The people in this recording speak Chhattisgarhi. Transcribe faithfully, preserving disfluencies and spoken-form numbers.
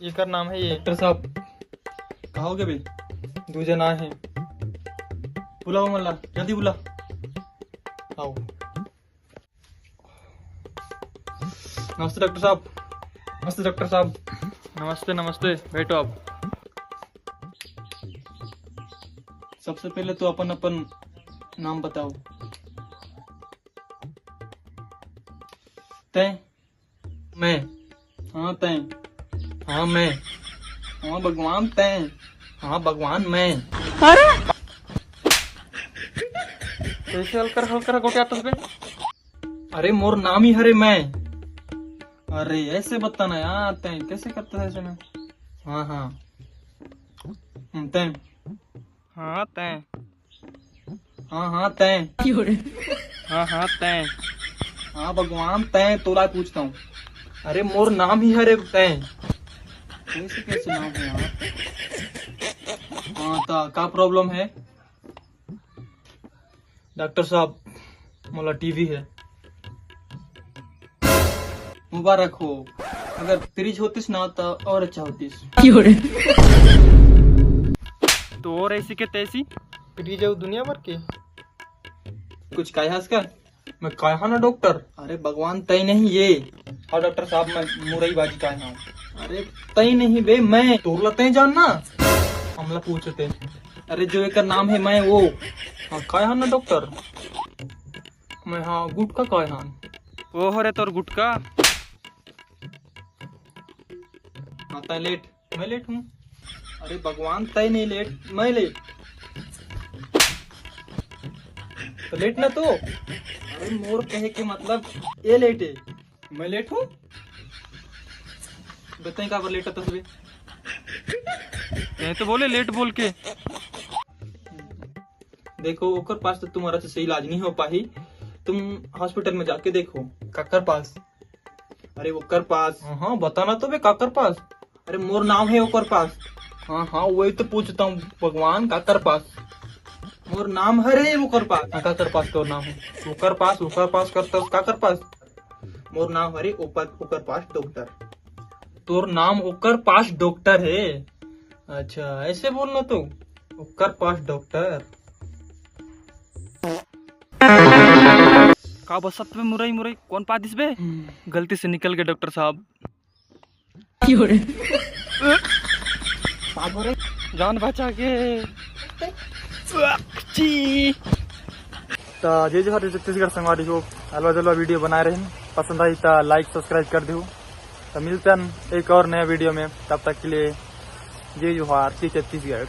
एकर नाम है ये। डॉक्टर साहब, कहाँ हो गए बे? दू जना हे। बुलाओ मन ला, जल्दी बुला। आओ। नमस्ते डॉक्टर साहब। नमस्ते डॉक्टर साहब। नमस्ते, नमस्ते, बैठो आप। सबसे पहले तो अपन, अपन नाम बताओ। तैं? मैं। हाँ, तैं। हाँ, मैं। हाँ, भगवान, तैं। हाँ, भगवान, मैं। अरे, कैसे हल्कर हल्कर गोटियाथस बे? अरे, मोर नाम ही हरे मैं। अरे, ऐसे बताना यार, तैं कैसे करता है ऐसे में? हाँ, हाँ। हम्म, तैं। हाँ, तैं। हाँ, हाँ, तैं। हाँ, हाँ, तैं। हाँ, भगवान, तैं, तोला पूछता हूँ। अरे, मोर नाम ही हरे तैं। कैसे, कैसे नाम है यार? हाँ, ता, का प्रॉब्लम है? डॉक्टर साहब, मोला टीबी है। मुबारक हो। अगर फ्रिज होतिस ना, तो और अच्छा होतिस। तो और ऐसी के तैसी? फ्रिज है वो दुनिया भर के। कुछ काय हस का? मैं काय हा ना डॉक्टर। अरे भगवान, तैं नहीं ये। हाँ डॉक्टर साहब, मैं मुरई बाजी काय हा। अरे तैं नहीं बे, मैं। तोरला तैं जानना? हमला पूछते। अरे जो एकर नाम है मैं वो। हाँ, काय हा ना डॉक्टर? मैं हाँ गुटखा काय हा। ओ हरे तोर गुटखा। हाँ, तैं लेट, मैं लेट हूँ। अरे भगवान, तैं नहीं लेट, मैं लेट। तो लेट ना तो। अरे मोर कहे के मतलब ये लेट है, मैं लेट हूँ। बताइए का बर लेट होता सभी? तैं तो बोले लेट बोल के। देखो, ओकर पास तो तुम्हारा से सही इलाज नहीं हो पाही। तुम हॉस्पिटल में जाके देखो। काकर पास? अरे ओकर पास। हाँ, हाँ, बताना तो बे, काकर पास? अरे मोर नाम है ओकर पास। हाँ, हाँ, वही तो पूछता हूँ भगवान, काकर पास? मोर नाम हरे ओकर पास। हाँ, काकर पास तोर नाम है? ओकर पास, ओकर पास करता, काकर पास? मोर नाम हरे ओकर, ओकर पास डॉक्टर। तोर नाम ओकर पास डॉक्टर है? अच्छा, ऐसे बोलना तो, ओकर पास डॉक्टर। का बसत में मुरई, मुरई कौन पा दिस बे? गलती से निकल गए डॉक्टर साहब। जान बचा के। जी। तो जय जोहार, जय छत्तीसगढ़ संगवारी हो। अलवा जलवा वीडियो बनाए रहे, पसंद आई तो लाइक सब्सक्राइब कर दो। तो मिलते हैं एक और नया वीडियो में, तब तक के लिए जय जोहार, जय छत्तीसगढ़।